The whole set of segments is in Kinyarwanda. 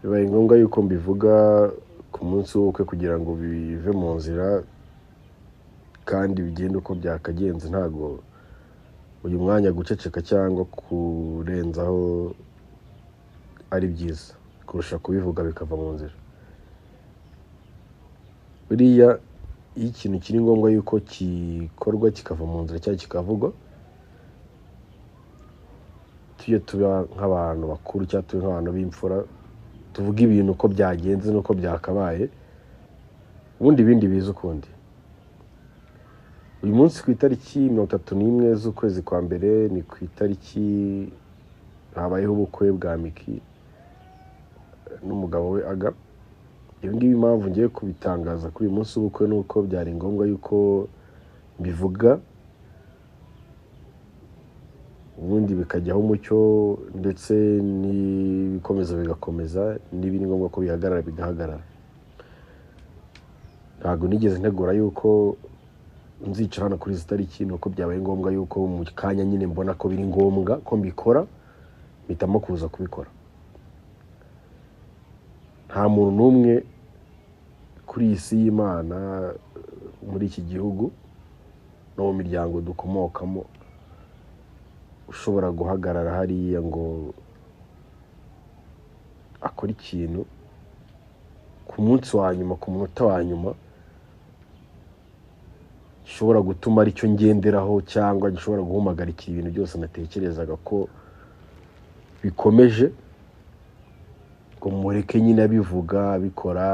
Bibaye ngombwa yuko mbivuga ku munsi w'ubukwe kugira ngo bive mu nzira kandi bigende uko byakagenze. Ntago uyu mwanya guceceka cyangwa kurenzaho ari byiza kurusha kubivuga bikava mu nzira. Buriya iyo ikintu kiri ngombwa yuko gikorwa kikava mu nzira cyangwa kikavugwa, tujye tuba nk'abantu bakuru cyangwa tube nk'abantu b'imfura, tuvuge ibintu uko byagenze n'uko byakabaye, ubundi ibindi biza ukundi. Uyu munsi ku itariki 31 z'ukwezi kwa mbere, ni ku itariki habayeho ubukwe bwa Micky n'umugabo we Aga. Ibi ngibi impamvu ngiye kubitangaza kuri uyu munsi w'ubukwe ni uko byari ngombwa yuko mbivuga, ubundi bikajyaho umucyo, ndetse n'ibikomeza bigakomeza, n'ibiri ngombwa ko bihagarara bigahagarara. Ntabwo nigeze ntegura yuko nzicara hano kuri izi tariki, ni uko byabaye ngombwa yuko mu kanya nyine mbona ko biri ngombwa ko mbikora, mpitamo kuza kubikora. Nta muntu n'umwe kuri iyi si y'Imana, muri iki gihugu no mu miryango dukomokamo, ushobora guhagarara hariya ngo akore ikintu ku munsi wa nyuma, ku munota wa nyuma, gishobora gutuma aricyo ngenderaho cyangwa gishobora guhumagarikira ibintu byose natekerezaga ko bikomeje, ngo mureke nyine abivuga abikora.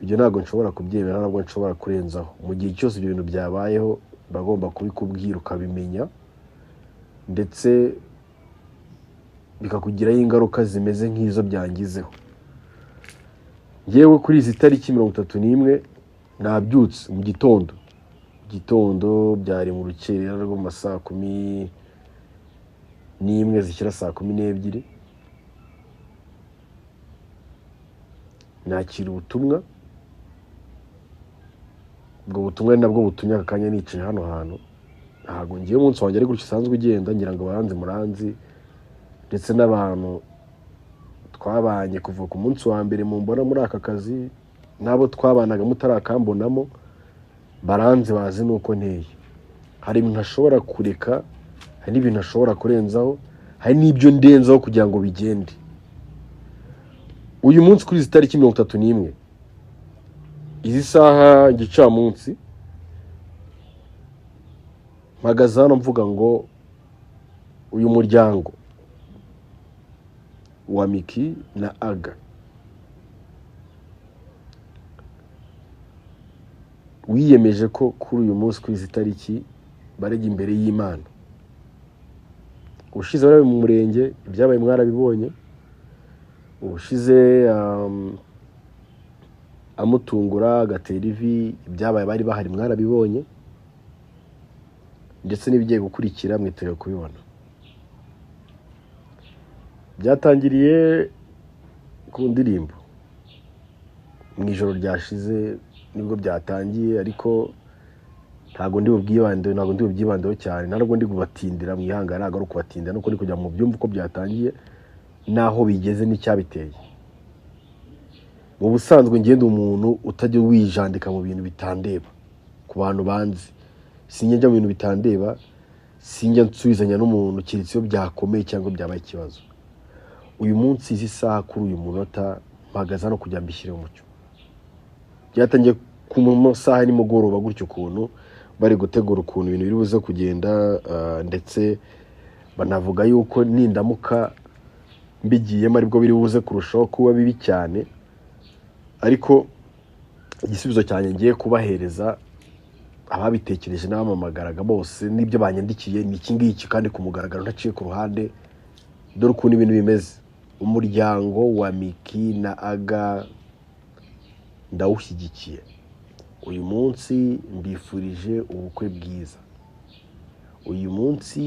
Ibyo ntabwo nshobora kubyemera, ntabwo nshobora kurenzaho. Mu gihe cyose ibyo bintu byabayeho, bagomba kubikubwira ukabimenya, ndetse bikakugiraho ingaruka zimeze nk'izo byangizeho. Yewe kuri izi tariki 31 nabyutse mu gitondo. Gitondo byari mu rukerera rwo mu saa 11 zishyira saa 12, nakira ubutumwa. Ubwo butumwa nabwo butumye aka kanya nicaye hano hantu. Ntabwo ngiye umunsi wanjye ari gutyo usanzwe ugenda, ngira ngo baranze muranzi, ndetse n'abantu twabanye kuva ku munsi wa mbere mumbona muri aka kazi, n'abo twabanaga mutarakambonamo, baranze bazi nuko nteye. Hari ibintu ntashobora kureka, hari n'ibintu ntashobora kurenzaho, hari n'ibyo ndenzaho kugira ngo bigende. Uyu munsi kuri izi tariki 31, izi saha gicamunsi, mpagaze hano mvuga ngo uyu muryango wa Micky na Aga wiyemeje ko kuri uyu munsi kuri izi tariki barajya imbere y'Imana. Ubushize bari mu murenge, ibyabaye mwarabibonye. Ubushize amutungura agatera ivi, ibyabaye bari bahari mwarabibonye, ndetse n'ibigiye gukurikira mwiteguye kubibona. Byatangiriye ku ndirimbo mu ijoro ryashize nibwo byatangiye, ariko ntago ndi bubyibandeho, ntago ndi bubyibandeho cyane, ntabwo ndi kubatindira mwihangane, ntago ari ukubatindira, nuko ndi kujya mu byumva uko byatangiye naho bigeze n'icyabiteye. Mu busanzwe ngenda umuntu utajya wijandika mu bintu bitandeba, ku bantu banzi sinjya njya mu bintu bitandeba, sinjya nsubizanya n'umuntu keretse iyo byakomeye cyangwa byabaye ikibazo. Uyu munsi izi saha kuri uyu munota mpagaze hano kugira mbishyire umucyo. Byatangiye ku masaha nimugoroba gutyo, ukuntu bari gutegura ukuntu ibintu biri buze kugenda, ndetse banavuga yuko nindamuka mbigiyemo aribwo biri buze kurushaho kuba bibi cyane. Ariko igisubizo cyanjye ngiye kubahereza ababitekereje n'abamamagaraga bose n'ibyo banyandikiye ni iki ngiki, kandi ku mugaragaro ntaciye ku ruhande. Dore ukuntu ibintu bimeze. Umuryango wa Micky na Aga ndawushyigikiye. Uyu munsi mbifurije ubukwe bwiza. Uyu munsi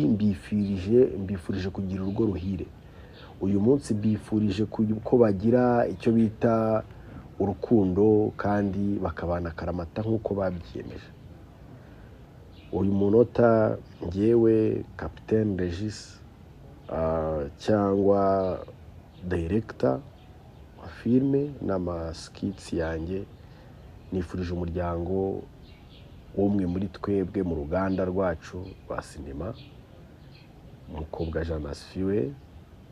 mbifurije kugira urugo ruhire. Uyu munsi mbifurije ko bagira icyo bita urukundo kandi bakabana akaramata nk'uko babyiyemeje. Uyu munota njyewe Capitaine Regis cyangwa director wa filime n'ama skits yanjye. Nifurije umuryango w'umwe muri twebwe mu ruganda rwacu rwa sinema, Umukobwa Jean Asifiwe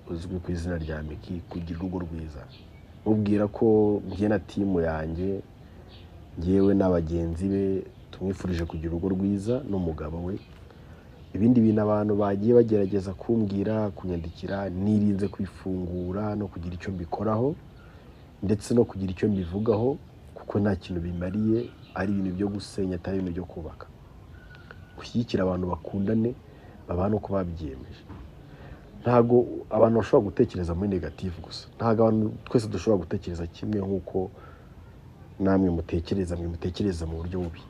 uzwi ku izina rya Micky, kugira urugo rwiza. Mubwira ko njye na team yanjye, njyewe na bagenzi be, tumwifurije kugira urugo rwiza n'umugabo we. Ibindi bintu abantu bagiye bagerageza kumbwira, kunyandikira, nirinze kwifungura no kugira icyo mbikoraho ndetse no kugira icyo mbivugaho, kuko nta kintu bimariye, ari ibintu byo gusenya atari ibintu byo kubaka. Gushyigikira abantu bakundane babana uko babyiyemeje. Ntabwo abantu bashobora gutekereza muri negative gusa, ntabwo abantu twese dushobora gutekereza kimwe nk'uko namwe mutekereza, mwe mutekereza mu buryo bubi.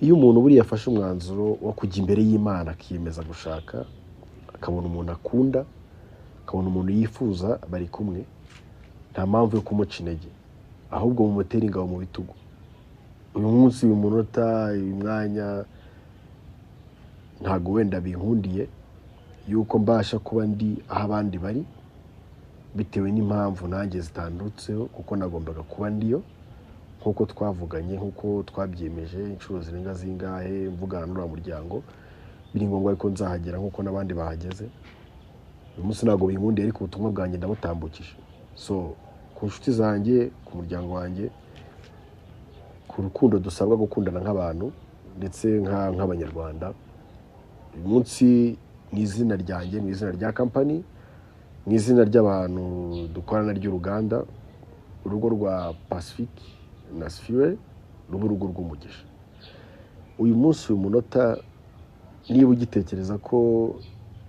Iyo umuntu buriya afashe umwanzuro wo kujya imbere y'Imana akiyemeza gushaka, akabona umuntu akunda, akabona umuntu yifuza bari kumwe, nta mpamvu yo kumuca intege, ahubwo mumutere ingabo mu bitugu. Uyu munsi, uyu munota, uyu mwanya, ntabwo wenda binkundiye yuko mbasha kuba ndi aho abandi bari, bitewe n'impamvu nanjye zitandutseho, kuko nagombaga kuba ndiyo nk'uko twavuganye, nk'uko twabyemeje inshuro zirenga zingahe mvugana n'uriya muryango. Biri ngombwa ko nzahagera nk'uko n'abandi bahageze. Uyu munsi ntabwo binkundiye, ariko ubutumwa bwanjye ndabutambukije. So ku nshuti zanjye, ku muryango wanjye, ku rukundo dusabwa gukundana nk'abantu ndetse nk'Abanyarwanda, uyu munsi mu izina ryanjye, mu izina rya company, mu izina ry'abantu dukorana ry'uruganda, urugo rwa Pacifique na Asifiwe ruba urugo rw'umugisha. Uyu munsi, uyu munota, niba ugitekereza ko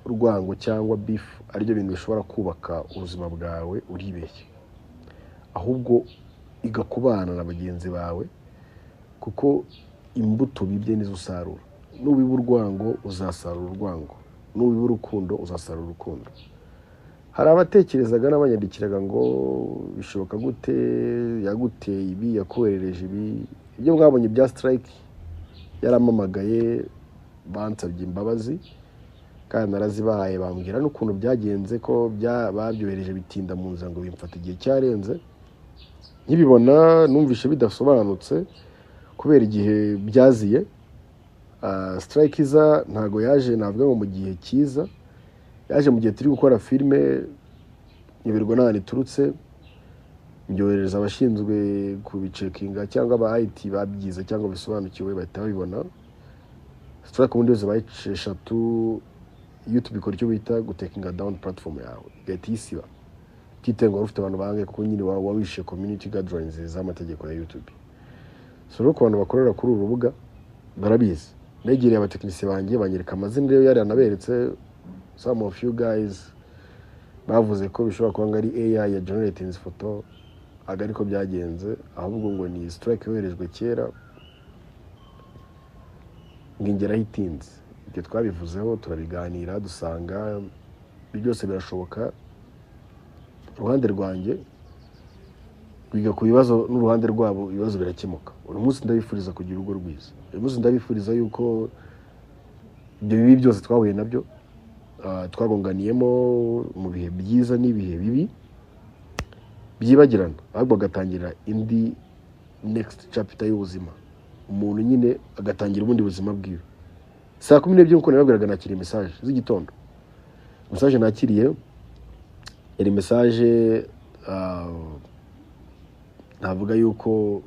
urwango cyangwa beef aribyo bintu bishobora kubaka ubuzima bwawe, uribeshya. Ahubwo iga kubana na bagenzi bawe, kuko imbuto bibye nizo usarura. Nubiba urwango uzasarura urwango, nubiba urukundo uzasarura urukundo. Hari abatekerezaga n'abanyandikiraga ngo bishoboka gute, yaguteye ibi, yakoherereje ibi. Ibyo mwabonye bya strike, yaramamagaye, bansabye imbabazi kandi narazibahaye, bambwira n'ukuntu byagenze, ko babyohereje bitinda mu nzira, ngo bimfata igihe cyarenze. Nkibibona numvishe bidasobanutse kubera igihe byaziye. Strike iza ntago yaje navuga ngo mu gihe cyiza, yaje mu gihe turi gukora filime. Nyoberwa n'ahantu iturutse, mbyoherereza abashinzwe kubicekinga cyangwa aba IT babyize cyangwa bisobanukiwe, bahita babibona. Strike ubundi yose baye 3, YouTube ikora icyo bita gutekinga down platform yawe, igahita iyisiba, utitaye ngo wari ufite abantu bangahe, kuko nyine waba wishe community guidelines z'amategeko ya YouTube. So rero ku bantu bakorera kuri uru rubuga barabizi, negereye abatekinisiye banjye banyereka amazina rero yari yanaberetse. Some of you guys bavuze ko bishobora kuba ngo ari AI ya generating ifoto, aga ariko byagenze, ahubwo ngo ni strike yoherejwe kera, ngo ingeraho itinze. Ibyo twabivuzeho, turabiganira, dusanga ibyo byose birashoboka. Uruhande rwanjye rwiga ku bibazo n'uruhande rwabo ibibazo birakemuka. Uyu munsi ndabifuriza kugira urugo rwiza. Uyu munsi ndabifuriza yuko ibyo bibi byose twahuye nabyo, twagonganiyemo mu bihe byiza n'ibihe bibi, byibagirana, ahubwo agatangira indi next chapter y'ubuzima, umuntu nyine agatangira ubundi buzima bwiwe. Saa 12 nk'uko nababwiraga, nakiriye message z'igitondo. Message nakiriye yari message, navuga yuko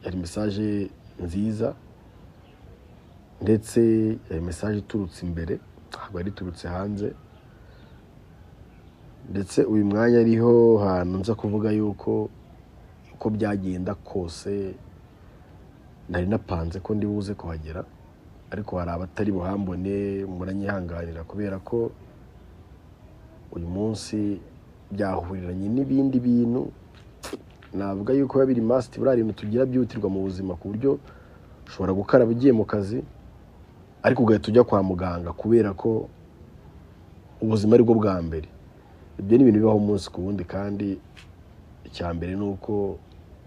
yari message nziza, ndetse yari message iturutse imbere, ntabwo yari iturutse hanze. Ndetse uyu mwanya ariho hantu nza kuvuga yuko uko byagenda kose nari napanze ko ndi buze kuhagera, ariko hari abatari buhambone, muranyihanganira, kubera ko uyu munsi byahuriranye n'ibindi bintu navuga yuko biba biri must. Buriya bintu tugira byihutirwa mu buzima, ku buryo ushobora gukaraba ugiye mu kazi ariko ugahita ujya kwa muganga, kubera ko ubuzima ari bwo bwa mbere. Ibyo ni ibintu bibaho umunsi ku wundi, kandi icya mbere ni uko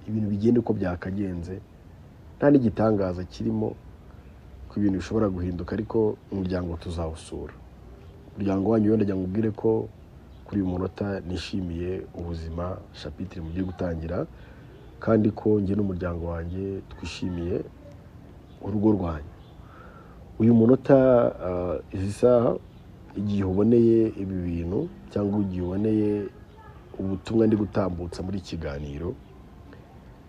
ibintu bigenda uko byakagenze, nta n'igitangaza kirimo ko ibintu bishobora guhinduka. Ariko umuryango tuzawusura, umuryango wanyu wenda ngo ubwire ko Kuri uyu munota nishimiye ubuzima chapitre mugiye gutangira, kandi ko njye n'umuryango wanjye twishimiye urugo rwanyu. Uyu munota, izi saha, igihe uboneye ibi bintu cyangwa igihe uboneye ubutumwa ndi gutambutsa muri iki kiganiro,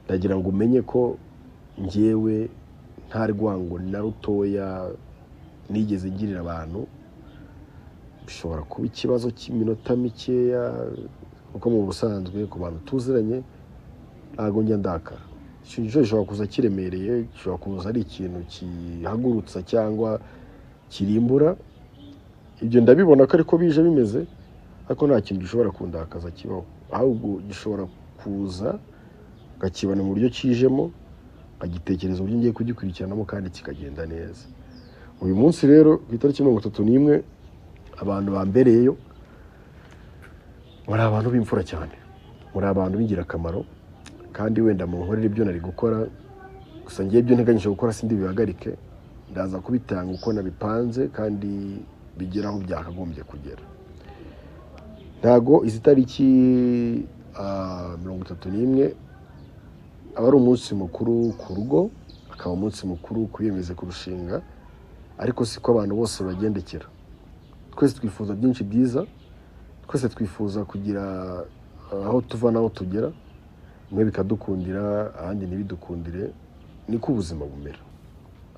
ndagira ngo umenye ko njyewe nta rwango na rutoya nigeze ngirira abantu. Bishobora kuba ikibazo cy'iminota mikeya, kuko mu busanzwe ku bantu tuziranye ntabwo njya ndakara. Ikintu cyose gishobora kuza kiremereye, gishobora kuza ari ikintu gihagurutsa cyangwa kirimbura, ibyo ndabibona ko ariko bije bimeze, ariko nta kintu gishobora kundakaza kibaho. Ahubwo gishobora kuza nkakibona mu buryo kijemo, nkagitekereza uburyo ngiye kugikurikiranamo kandi kikagenda neza. Uyu munsi rero ku itariki 31, abantu bambereyeyo muri abantu b'imfura cyane, muri abantu b'ingirakamaro, kandi wenda mu nkorere ibyo nari gukora, gusa ngiye ibyo nteganyije gukora sindi bihagarike, ndaza kubitanga uko nabipanze kandi bigera aho byakagombye kugera. Ntago izi tariki 31 aba ari umunsi mukuru ku rugo, akaba umunsi mukuru ku biyemeza kurushinga, ariko siko abantu bose bagendekera. Twese twifuza byinshi byiza, twese twifuza kugira aho tuva n'aho tugera, bimwe bikadukundira ahandi ntibidukundire, niko ubuzima bumera.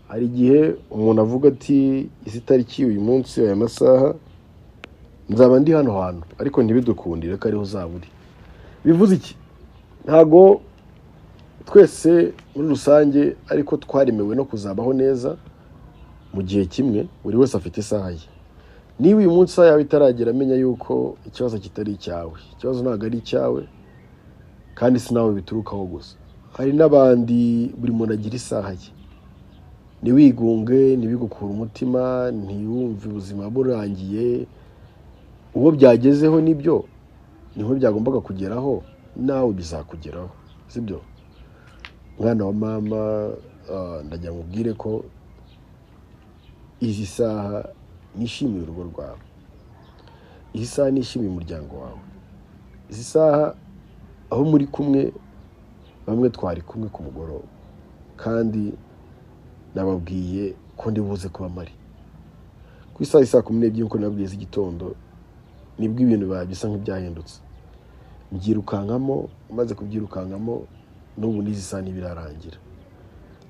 Hari igihe umuntu avuga ati izi tariki, uyu munsi, aya masaha nzaba ndi hano hantu, ariko ntibidukundire ko ariho uzaba uri. Bivuze iki? Ntago twese muri rusange ariko twaremewe no kuzabaho neza mu gihe kimwe, buri wese afite isaha ye. Niba uyu munsi isaha yawe itaragera, amenya yuko ikibazo kitari icyawe. Ikibazo ntabwo ari icyawe, kandi si nawe biturukaho gusa, hari n'abandi. Buri muntu agira isaha ye. Ntiwigunge, ntibigukure umutima, ntiwumve ubuzima burangiye. Uwo byagezeho nibyo, niho byagombaga kugeraho, nawe bizakugeraho, sibyo? Mwana wa mama, ndagira ngo ubwire ko izi saha nishimiye urugo rwawe, izi saha nishimiye umuryango wawe, izi saha aho muri kumwe, bamwe twari kumwe ku mugoroba, kandi nababwiye ko ndi buze kuba mpari ku isaha saa 12, nkuko nababwiye z'igitondo, nibwo ibintu biba bisa nk'ibyahindutse. Mbyirukankamo, maze kubyirukankamo n'ubu n'izi saha ntibirarangira.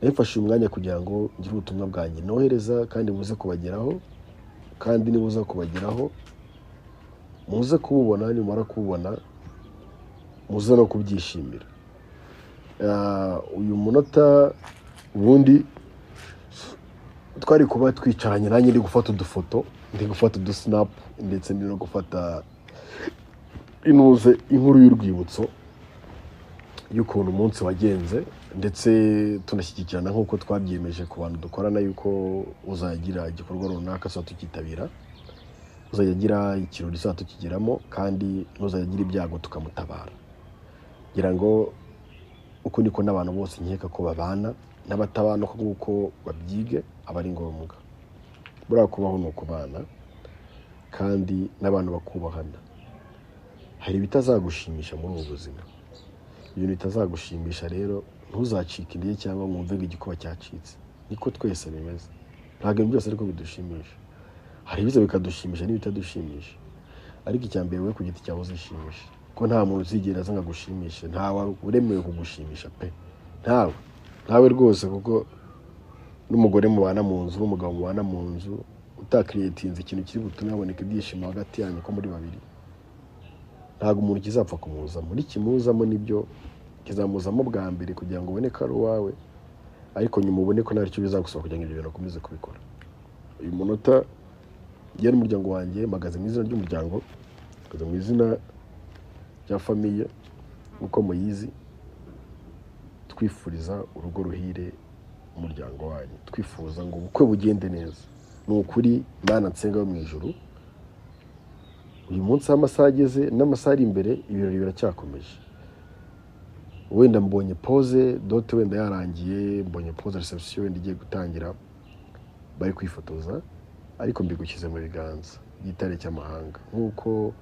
Nafashe uyu mwanya kugira ngo ngire ubutumwa bwanjye nohereza kandi buze kubageraho, kandi nibuza kubageraho muze kububona, nimara kububona muze no kubyishimira. Uyu munota ubundi twari kuba twicaranye, nanjye ndi gufata udufoto, ndi gufata udusinapu, ndetse ndi no gufata inuze inkuru y'urwibutso y'ukuntu umunsi wagenze, ndetse tunashyigikirana nk'uko twabyiyemeje ku bantu dukorana yuko uzagira igikorwa runaka tuzaba tukitabira, uzajya agira ikirori tuzaba tukigeramo, kandi n'uzajya agira ibyago tukamutabara. Ngira ngo uko niko n'abantu bose nkeka ko babana n'abatabana, uko nguko babyige aba ari ngombwa. Buriya kubaho ni ukubana, kandi n'abantu bakubahana. Hari ibitazagushimisha muri ubu buzima, ibintu bitazagushimisha rero ntuzacike intege cyangwa mwumve ngo igikuba cyacitse. Niko twese bimeze, ntabwo ibintu byose ariko bidushimisha. Hari ibiza bikadushimisha n'ibitadushimisha, ariko icya mbere wowe ku giti cyawe uzishimisha, ko nta muntu uzigera aza ngo agushimishe, ntawe uremewe kugushimisha pe, ntawe, ntawe rwose. Kuko n'umugore mubana mu nzu, n'umugabo mubana mu nzu, utakiriyetinze ikintu kiri butume haboneka ibyishimo hagati yanyu ko muri babiri, ntabwo umuntu kizapfa kumuzamo. Nikimuzamo nibyo kizamuzamo bwa mbere kugira ngo ubone ko ari uwawe, ariko nyuma ubone ko ntacyo bizagusaba kugira ngo ibyo bintu ukomeze kubikora. Uyu munota njye n'umuryango wanjye mpagaze mu izina ry'umuryango, mpagaze mu izina rya famiye uko muyizi, twifuriza urugo ruhire umuryango wanyu, twifuza ngo ubukwe bugende neza. Ni ukuri Mana nsenga yo mu ijuru, uyu munsi aho amasaha ageze n'amasaha ari imbere, ibirori biracyakomeje. Wenda mbonye pose dote wenda yarangiye, mbonye pose reception wenda igiye gutangira, bari kwifotoza, ariko mbigushyize mu biganza by'itare cy'amahanga nk'uko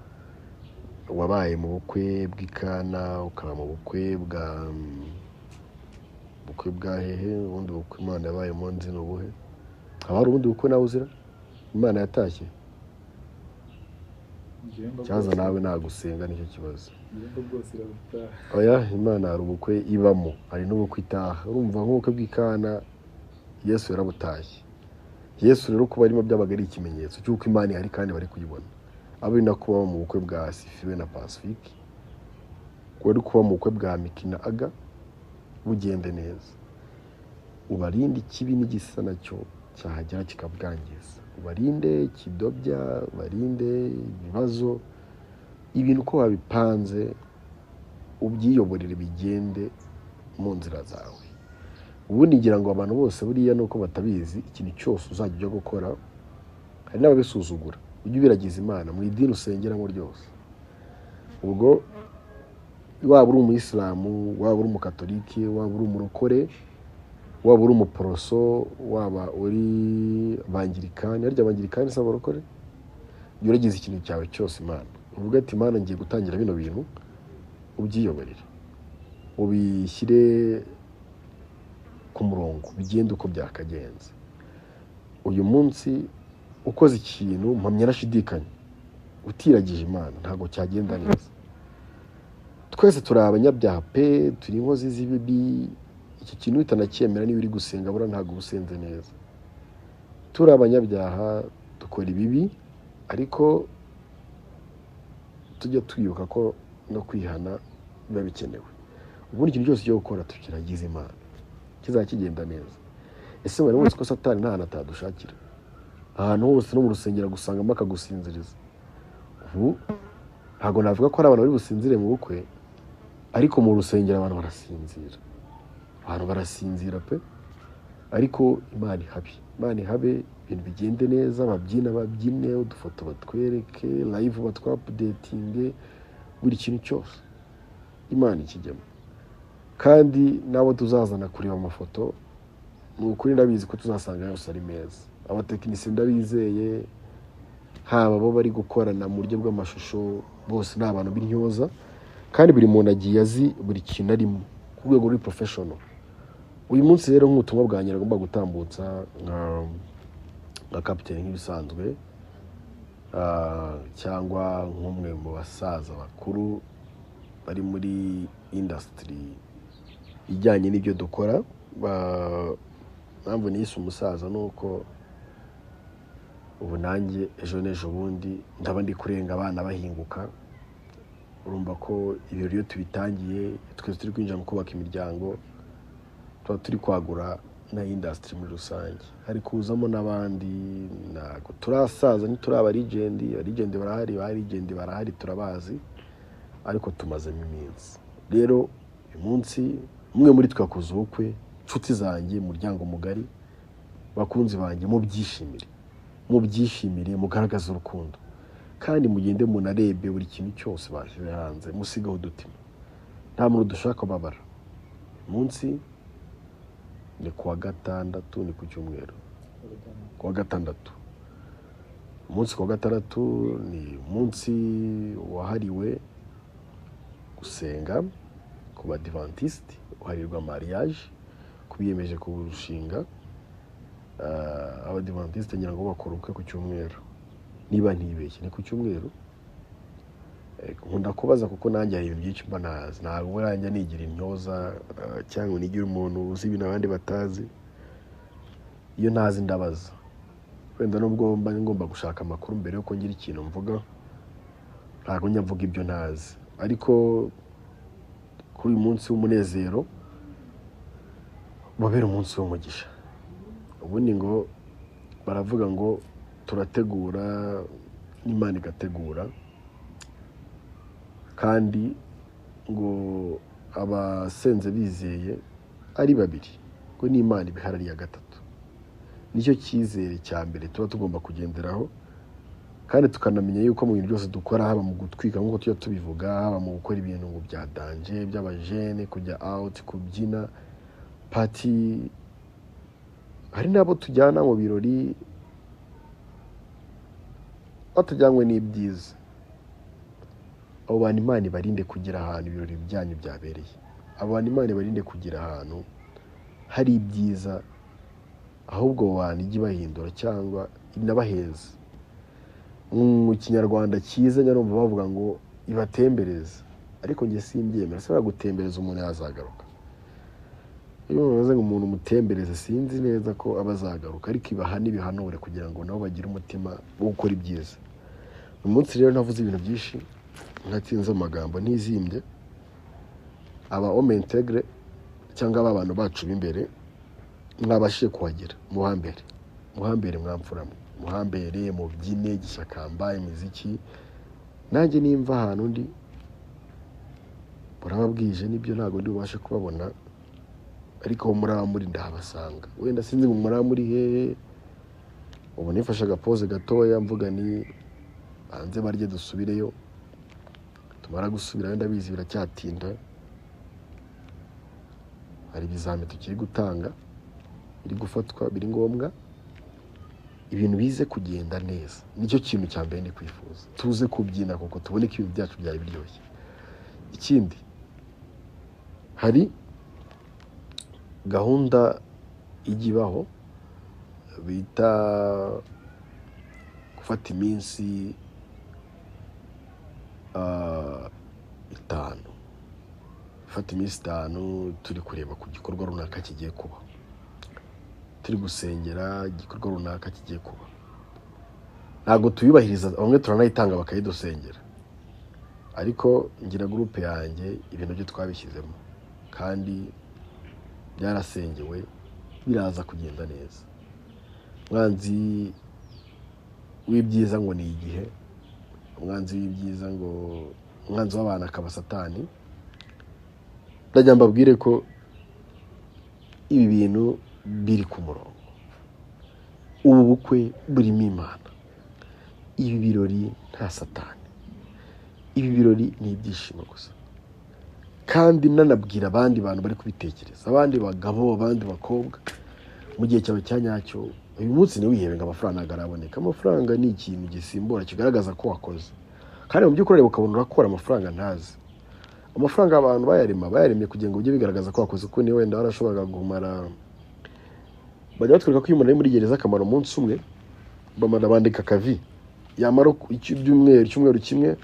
Wabaye mu bukwe bw'Ikana, ukaba mu bukwe bwa hehe? Ubundi bukwe Imana yabayemo nzi ni ubuhe? Haba hari ubundi bukwe nawe uzira Imana yatashye? Cyaza nawe nagusenga nicyo kibazo. Oya, Imana hari ubukwe ibamo, hari n'ubukwe itaha. Urumva nk'ubukwe bw'Ikana Yesu yarabutashye. Yesu rero kuba arimo byabaga ari ikimenyetso cy'uko Imana ihari kandi bari kuyibona. Abe ari nako kuba mu bukwe bwa Sifiwe na Pacifique, wari kuba mu bukwe bwa Miki na Aga, bugende neza. Ubarinde ikibi n'igisa nacyo cyahagera kikabwangiza, ubarinde kidobya, ubarinde ibibazo, ibintu uko wabipanze ubyiyoborere bigende mu nzira zawe. Ubundi ngira ngo abantu bose buriya nuko batabizi, ikintu cyose uzajya ujya gukora hari n'ababisuzugura, ujye ubiragiza Imana mu idini usengeramo ryose. Ubwo waba uri umuyisilamu, waba uri umukatolike, waba uri umurokore, waba uri umuporoso, waba uri bangirikani, harya bangirikani si abarokore? Jya uragiza ikintu cyawe cyose Imana, uvuga ati Imana ngiye gutangira bino bintu, ubyiyoborere, ubishyire ku murongo, bigende uko byakagenze. Uyu munsi ukoze ikintu mpamya nashidikanya, utiragije Imana ntabwo cyagenda neza. Twese turi abanyabyaha pe, turi inkozi z'ibibi. Iki kintu utanacyemera niba uri gusenga bura ntabwo usenze neza. Turi abanyabyaha, dukora ibibi, ariko tujya twibuka ko no kwihana biba bikenewe. Ubundi ikintu cyose cyo gukora tukiragiza Imana kizajya kigenda neza. Ese mwari muzi ko Satani nta hantu atadushakira? Ahantu hose no mu rusengero agusangamo akagusinziriza. Ubu ntabwo navuga ko ari abantu bari businzire mu bukwe, ariko mu rusengero abantu barasinzira, abantu barasinzira pe. Ariko Imana ihabe, Imana ihabe, ibintu bigende neza, babyina babyine, udufoto batwereke, live batwapudetinge, buri kintu cyose Imana ikijyemo. Kandi nabo tuzazana kureba amafoto, ni ukuri ndabizi ko tuzasanga yose ari meza. Abatekinisiye ndabizeye, haba bo bari gukorana mu buryo bw'amashusho, bose ni abantu b'intyoza, kandi buri muntu agiye azi buri kintu arimo ku rwego ruri professional. Uyu munsi rero nk'ubutumwa bwanjye nagomba gutambutsa nka kapiteni nk'ibisanzwe, cyangwa nk'umwe mu basaza bakuru bari muri industry ijyanye n'ibyo dukora. Mpamvu niyise umusaza nuko ubu nanjye ejo n'ejo bundi ndaba ndi kurenga abana bahinguka. Urumva ko ibirori iyo tubitangiye twese turi kwinjira mu kubaka imiryango, tuba turi kwagura na industry muri rusange. Hari kuzamo n'abandi, ntabwo turasaza, ntituri aba legend, aba legend barahari, ba legend barahari turabazi, ariko tumazemo iminsi. Rero uyu munsi umwe muri twe akoze ubukwe, inshuti zanjye, umuryango mugari, bakunzi banjye, mubyishimire, mubyishimire, mugaragaze urukundo, kandi mugende munarebe buri kintu cyose bashyize hanze, musigaho udutima. Nta muntu dushaka kubabara. Umunsi ni kuwa gatandatu, ni ku cyumweru, kuwa gatandatu. Umunsi kuwa gatandatu ni umunsi wahariwe gusenga ku badivantiste, uharirwa mariage ku biyemeje kurushinga. Abadivantiste ngira ngo bakora ubukwe ku cyumweru, niba ntibeshye ni ku cyumweru. Nkunda kubaza kuko nanjye hari ibintu byinshi mba ntazi, ntabwo nanjye nigira intyoza cyangwa nigira umuntu uzi ibintu abandi batazi. Iyo ntazi ndabaza, wenda nubwo mba ngomba gushaka amakuru mbere yuko ngira ikintu mvuga, ntabwo njya mvuga ibyo ntazi. Ariko kuri uyu munsi w'umunezero ubabere umunsi w'umugisha. Ubundi ngo baravuga ngo turategura n'Imana igategura, kandi ngo abasenze bizeye ari babiri, ngo n'Imana ibiharariye ya gatatu. Nicyo cyizere cya mbere tuba tugomba kugenderaho, kandi tukanamenya yuko mu bintu byose dukora, haba mu gutwika nk'uko tujya tubivuga, haba mu gukora ibintu ngo bya danje by'abajene, kujya out, kubyina party, hari n'abo tujyana mu birori batajyanywe n'ibyiza, Abo bantu Imana ibarinde kugira ahantu ibirori byanyu byabereye. Abo bantu Imana ibarinde kugira ahantu hari ibyiza, ahubwo abo bantu ijye ibahindura cyangwa inabaheza. Mu Kinyarwanda cyiza nyarumva bavuga ngo ibatembereze, ariko njye simbyemera. Se gutembereza umuntu yazagaruka? Iyo bavuze ngo umuntu umutembereze, sinzi neza ko aba azagaruka, ariko ibaha n'ibihanure kugira ngo nabo bagire umutima wo gukora ibyiza. Uyu munsi rero navuze ibintu byinshi, ntatinze amagambo, ntizimbye. Aba homme intègre cyangwa aba bantu bacu b'imbere mwabashije kuhagera, muhambere, muhambere, mwamfuramo, muhambere, mubyine gishakamba imiziki. Nanjye nimva ahantu ndi buraba bwije, nibyo ntabwo ndi bubashe kubabona, ariko aho muraba muri ndahabasanga. Wenda sinzi ngo muraba muri hehe. Ubu nifashe agapoze gatoya, mvuga ni banze barye dusubireyo. Tumara gusubirayo, ndabizi biracyatinda, hari ibizami tukiri gutanga biri gufatwa, biri ngombwa ibintu bize kugenda neza. Nicyo kintu cya mbere ndi kwifuza, tuze kubyina kuko tubone ko ibintu byacu byari biryoshye. Ikindi, hari gahunda ijya ibaho bita gufata iminsi 5, gufata iminsi 5 turi kureba ku gikorwa runaka kigiye kuba, turi gusengera igikorwa runaka kigiye kuba. Ntabwo tuyubahiriza, bamwe turanayitanga bakayidusengera, ariko ngira groupe yanjye ibintu byo twabishyizemo kandi byarasengewe, biraza kugenda neza. Umwanzi w'ibyiza ngo ni igihe, umwanzi w'ibyiza ngo umwanzi w'abantu akaba Satani. Ndajya mbabwire ko ibi bintu biri ku murongo. Ubu bukwe burimo Imana, ibi birori nta Satani, ibi birori ni ibyishimo gusa. Kandi nanabwira abandi bantu bari kubitekereza, abandi bagabo, abandi bakobwa, mu gihe cyawe cya nyacyo, uyu munsi ntiwihebe ngo amafaranga ntabwo araboneka. Amafaranga ni ikintu gisimbura, kigaragaza ko wakoze, kandi mu by'ukuri ukabona urakora amafaranga ntazi. Amafaranga abantu bayarema, bayaremye kugira ngo bijye bigaragaza ko wakoze, kuko ni wenda warashoboraga kumara. Bajya batwereka ko iyo umuntu ari muri gereza akamara umunsi umwe, bamara bandika akavi, yamara icyumweru, icyumweru kimwe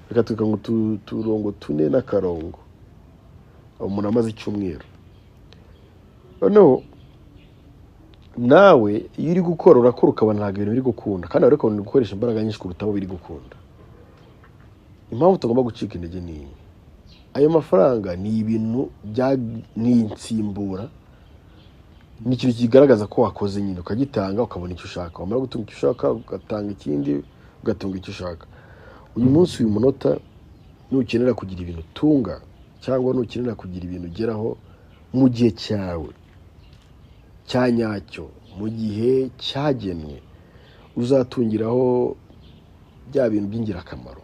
bakatwereka ngo uturongo 4 n'akarongo, umuntu amaze icyumweru. Noneho nawe iyo uri gukora urakora, ukabona ntabwo ibintu biri gukunda, kandi wari ukabona gukoresha imbaraga nyinshi kuruta abo biri gukunda. Impamvu tugomba gucika intege ni imwe: ayo mafaranga ni ibintu bya, ni insimbura, ni ikintu kigaragaza ko wakoze nyine, ukagitanga ukabona icyo ushaka, wamara gutunga icyo ushaka ugatanga ikindi, ugatunga icyo ushaka. Uyu munsi, uyu munota, nukenera kugira ibintu utunga cyangwa nukenera kugira ibintu ugeraho mu gihe cyawe cya nyacyo, mu gihe cyagenwe, uzatungiraho bya bintu by'ingirakamaro,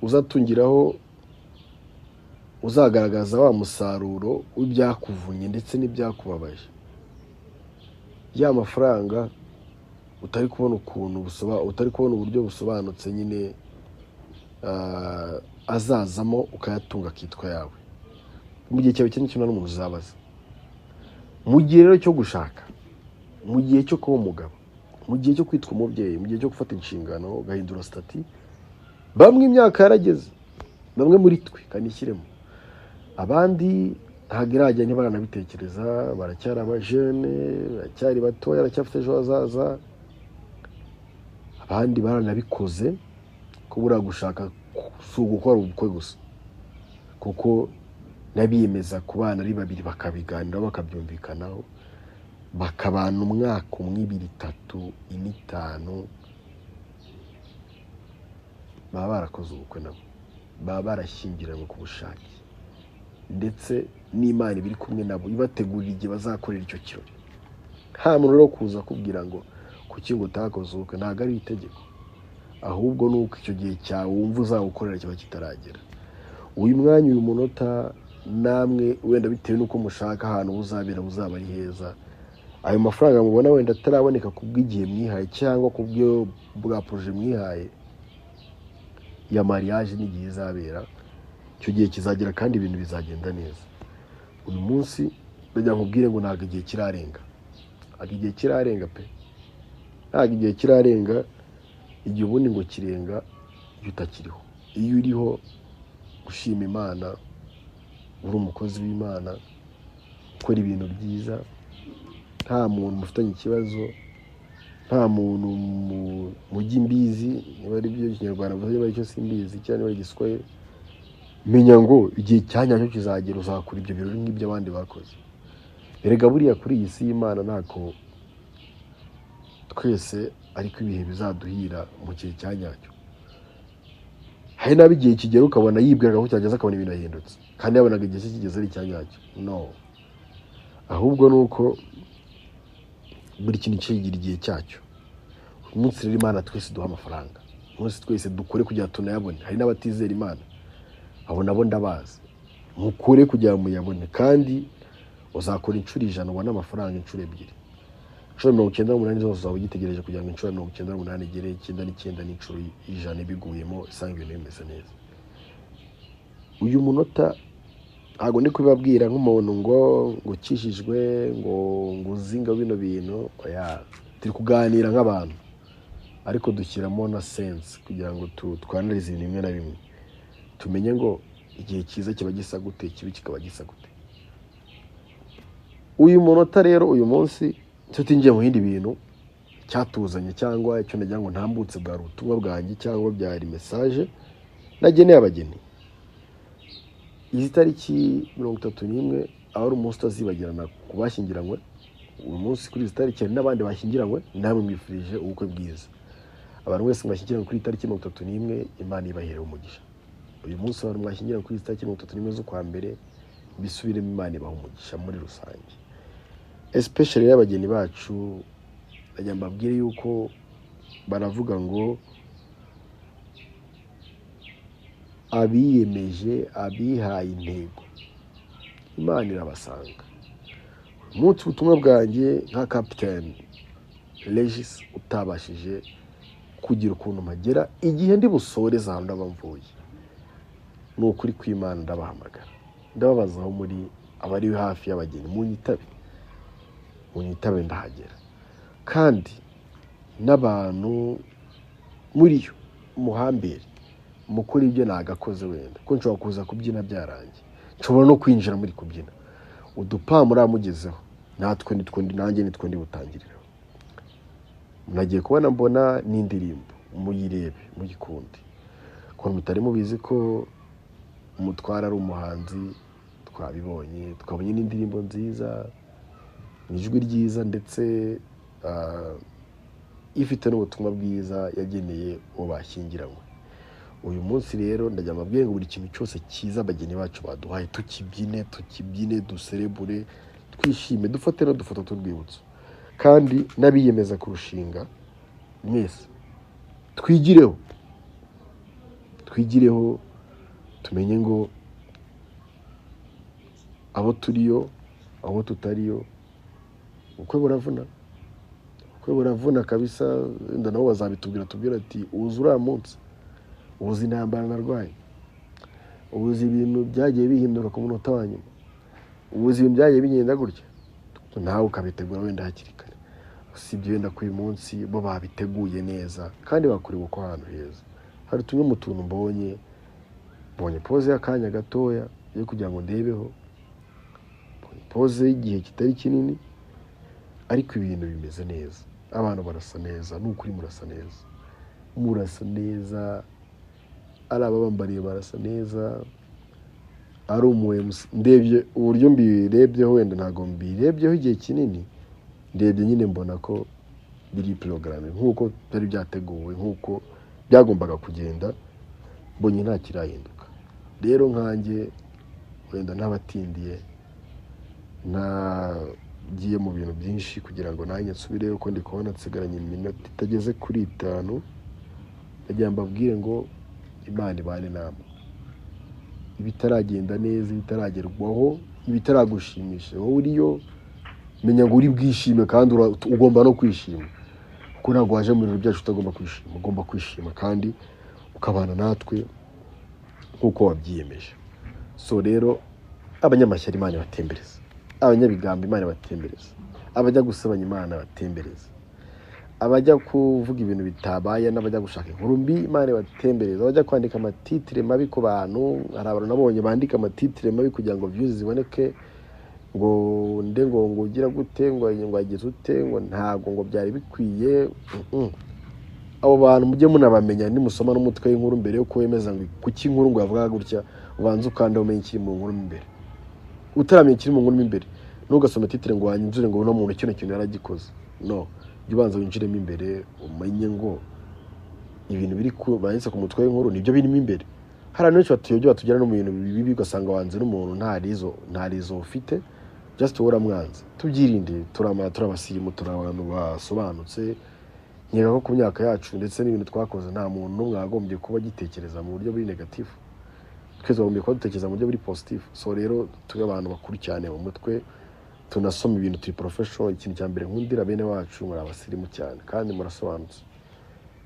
uzatungiraho, uzagaragaza wa musaruro w'ibyakuvunye ndetse n'ibyakubabaje. Ya mafaranga utari kubona ukuntu utari kubona uburyo busobanutse nyine, azazamo ukayatunga akitwa yawe mu gihe cyawe cyane cyane n'umuntu uzabaza. Mu gihe rero cyo gushaka, mu gihe cyo kuba umugabo, mu gihe cyo kwitwa umubyeyi, mu gihe cyo gufata inshingano ugahindura statut, bamwe imyaka yarageze, bamwe muri twe kanishyiremo, abandi ntabwo irajya, ntibaranabitekereza, baracyari abajene, baracyari batoya, baracyafite ejo hazaza. Abandi baranabikoze, ko buriya gushaka si ugukora ubukwe gusa, kuko n'abiyemeza kubana ari babiri bakabiganiraho, bakabyumvikanaho, bakabana umwaka 1, 2, 3, 4, 5, baba barakoze ubukwe nabo, baba barashyingiranywe ku bushake, ndetse n'Imana iba iri kumwe nabo ibategurira igihe bazakorera icyo kirori. Nta muntu rero kuza akubwira ngo kuki ngo utakoze ubukwe, ntabwo ari itegeko, ahubwo ni uko icyo gihe cyawe wumva uzawukorera kiba kitaragera. Uyu mwanya, uyu munota, namwe wenda bitewe n'uko mushaka ahantu buzabera buzaba ari heza, ayo mafaranga mubona wenda ataraboneka kubw'igihe mwihaye cyangwa kubw'ibyo bwa projet mwihaye, ya mariage n'igihe izabera. Icyo gihe kizagera kandi ibintu bizagenda neza. Uyu munsi ndagira nkubwire ngo ntabwo igihe kirarenga, ntabwo igihe kirarenga pe, ntabwo igihe kirarenga. Igihe ubundi ngo kirenga iyo utakiriho. Iyo uriho ushima Imana, uri umukozi w'Imana, ukora ibintu byiza, nta muntu mufitanye ikibazo, nta muntu mujya imbizi, niba ari byo Kinyarwanda mvuze, niba ari cyo simbizi, cyangwa niba ari Igiswahili, menya ngo igihe cya nyacyo kizagera, uzakora ibyo birori nk'ibyo abandi bakoze. Erega buriya kuri iyi si y'Imana ntako twese, ariko ibihe bizaduhira mu gihe cya nyacyo. Hari n'abo igihe kigera ukabona yibwiraga ko cyageze, akabona ibintu yahindutse, kandi yabonaga igihe cye kigeze ari icya nyacyo. No, ahubwo ni uko buri kintu kigira igihe cyacyo. Uyu munsi rero Imana twese duha amafaranga, umunsi twese dukore kugira ngo tunayabone. Hari n'abatizera Imana, abo nabo ndabazi, mukore kugira ngo muyabone, kandi uzakora inshuro 100 ubone amafaranga inshuro 2. Inshuro 98 zose uzaba ugitegereje kugira ngo inshuro 98 igere 99 n'inshuro 100 ibiguyemo, isanga ibintu bimeze neza. Uyu munota ntabwo ndi kubibabwira nk'umuntu ngo ukijijwe, ngo uzinga bino bintu, oya, turi kuganira nk'abantu, ariko dushyiramo na sense kugira ngo twanalize ibintu bimwe na bimwe, tumenye ngo igihe cyiza kiba gisa gute, ikibi kikaba gisa gute. Uyu munota rero, uyu munsi tutinjiye mu bindi bintu cyatuzanye, cyangwa icyo nagira ngo ntambutse bwari ubutumwa bwanjye, cyangwa byari message nageneye abageni. Izi tariki 31 aho ari umunsi utazibagirana ku bashyingiranywe. Uyu munsi kuri izi tariki hari n'abandi bashyingiranywe, namwe mwifurije ubukwe bwiza. Abantu mwese mwashyingiranywe kuri iyi tariki 31, Imana ibahere umugisha. Uyu munsi abantu mwashyingiranywe kuri izi tariki 31 z'ukwa mbere, bisubiremo, Imana ibaha umugisha muri rusange. Especially rero abageni bacu, ndagira mbabwire yuko baravuga ngo abiyemeje, abihaye intego, Imana irabasanga. Umunsi ubutumwa bwanjye nka Captain Regis utabashije kugira ukuntu mpagera igihe ndi busoreze ahantu ndaba mvuye, ni ukuri kw'Imana ndabahamagara, ndababaza aho muri abari hafi y'abageni, munyitabe, munyitabe ndahagera. Kandi n'abantu muri yo muhambere mukora ibyo nagakoze, wenda ko nshobora kuza kubyina byarangiye, nshobora no kwinjira muri kubyina udupa muramugezeho, natwe nitwo ndi, nanjye nitwo ndi butangirireho. Nagiye kubona mbona n'indirimbo, muyirebe muyikunde, ko mutari mubizi ko Umutware ari umuhanzi, twabibonye, twabonye n'indirimbo nziza, ijwi ryiza, ndetse ifite n'ubutumwa bwiza yageneye uwo bashyingiranywe. Uyu munsi rero ndajya mbabwire ngo buri kintu cyose cyiza abageni bacu baduhaye tukibyine, tukibyine, duserebure, twishime, dufate n'udufoto tw'urwibutso. Kandi n'abiyemeza kurushinga mwese twigireho, twigireho, tumenye ngo abo turiyo, abo tutariyo, ubukwe buravuna, ubukwe buravuna kabisa. Wenda nabo bazabitubwira, tubwira ati uzi uriya munsi, uzi intambara narwaye, uzi ibintu byagiye bihinduka ku munota wa nyuma, uzi ibintu byagiye bigenda gutya, nawe ukabitegura wenda hakiri kare. Usibye wenda ko uyu munsi bo babiteguye neza kandi bakorewe uko ahantu heza. Hari tumwe mu tuntu mbonye, mbonye pause y'akanya gatoya yo kugira ngo ndebeho, mbonye pause y'igihe kitari kinini, ariko ibintu bimeze neza, abantu barasa neza, ni ukuri murasa neza, murasa neza, ari ababambariye barasa neza, ari umu MC. Ndebye uburyo mbirebyeho, wenda ntabwo mbirebyeho igihe kinini, ndebye nyine mbona ko biri porogaramu nk'uko byari byateguwe, nk'uko byagombaga kugenda, mbonye nta kirahinduka. Rero nkanjye wenda ntabatindiye, ntagiye mu bintu byinshi kugira ngo nanjye nsubireyo, ko ndi kubona nsigaranye iminota itageze kuri 5, ndagira mbabwire ngo Imana ibane namwe. Ibitaragenda neza, ibitaragerwaho, ibitaragushimisha wowe uriyo, menya ngo uri bwishime, kandi ugomba no kwishima, kuko ntabwo waje mu birori byacu utagomba kwishima. Ugomba kwishima kandi ukabana natwe nk'uko wabyiyemeje. So rero, abanyamashyari Imana ibatembereza, abanyabigambo Imana ibatembereza, abajya gusebanya Imana ibatembereza, abajya kuvuga ibintu bitabaye n'abajya gushaka inkuru mbi Imana ibatembereza, abajya kwandika amatitre mabi ku bantu. Hari abantu nabonye bandika amatitre mabi kugira ngo views ziboneke, ngo nde ngo ugira gute, ngo yagize ute, ngo ntago ngo byari bikwiye. Abo bantu mujye munabamenya. Nimusoma n'umutwe w'inkuru, mbere yo kuwemeza ngo kuki inkuru ngo yavugaga gutya, ubanze ukanda umenye ikiri mu nkuru mo imbere. Utaramenya ikiri mu nkuru mo imbere, ntugasome titre ngo wanzure ngo uno muntu kino kintu yaragikoze. No jya ubanza winjiremo imbere, umenye ngo ibintu biri banditse ku mutwe w'inkuru nibyo birimo imbere. Hari abantu benshi batuyobya, batugera no mu bintu bibi, ugasanga wanze n'umuntu nta reason ufite, just wowe uramwanze. Tubyirinde. Turamara, turi abasirimu, turi abantu basobanutse. Nkeka ko ku myaka yacu ndetse n'ibintu twakoze, nta muntu n'umwe wagombye kuba agitekereza mu buryo buri negative. Twese twagombye kuba dutekereza mu buryo buri positive. So rero, tube abantu bakuru cyane mu mutwe, tunasoma ibintu, turi professional. Ikintu cya mbere nkundira bene wacu, muri abasirimu cyane kandi murasobanutse.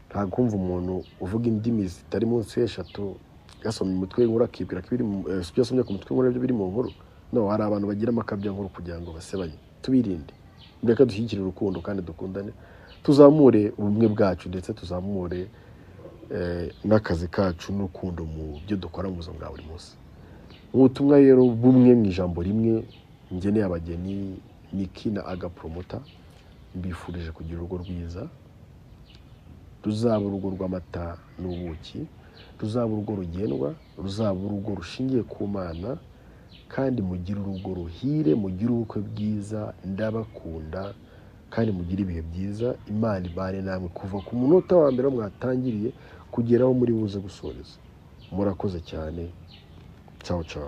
Nta kumva umuntu uvuga indimi zitari munsi y'eshatu yasomye umutwe w'inkuru akibwira ko ibyo yasomye ku mutwe w'inkuru aribyo biri mu nkuru. No hari abantu bagira amakabya nkuru kugira ngo basebanye. Tubirinde, mureke dushyigikire urukundo kandi dukundane, tuzamure ubumwe bwacu, ndetse tuzamure n'akazi kacu n'urukundo mu byo dukora mu buzima bwa buri munsi. Ubutumwa rero bumwe mu ijambo rimwe ngeneye abageni Niki na Aga Promota, mbifurije kugira urugo rwiza, ruzaba urugo rw'amata n'ubuki, ruzaba urugo rugendwa, ruzaba urugo rushingiye ku Mana, kandi mugire urugo ruhire, mugire ubukwe bwiza. Ndabakunda kandi mugire ibihe byiza. Imana ibane namwe kuva ku munota wa mbere aho mwatangiriye kugera aho muri buze gusoreza. Murakoze cyane. Ciao ciao.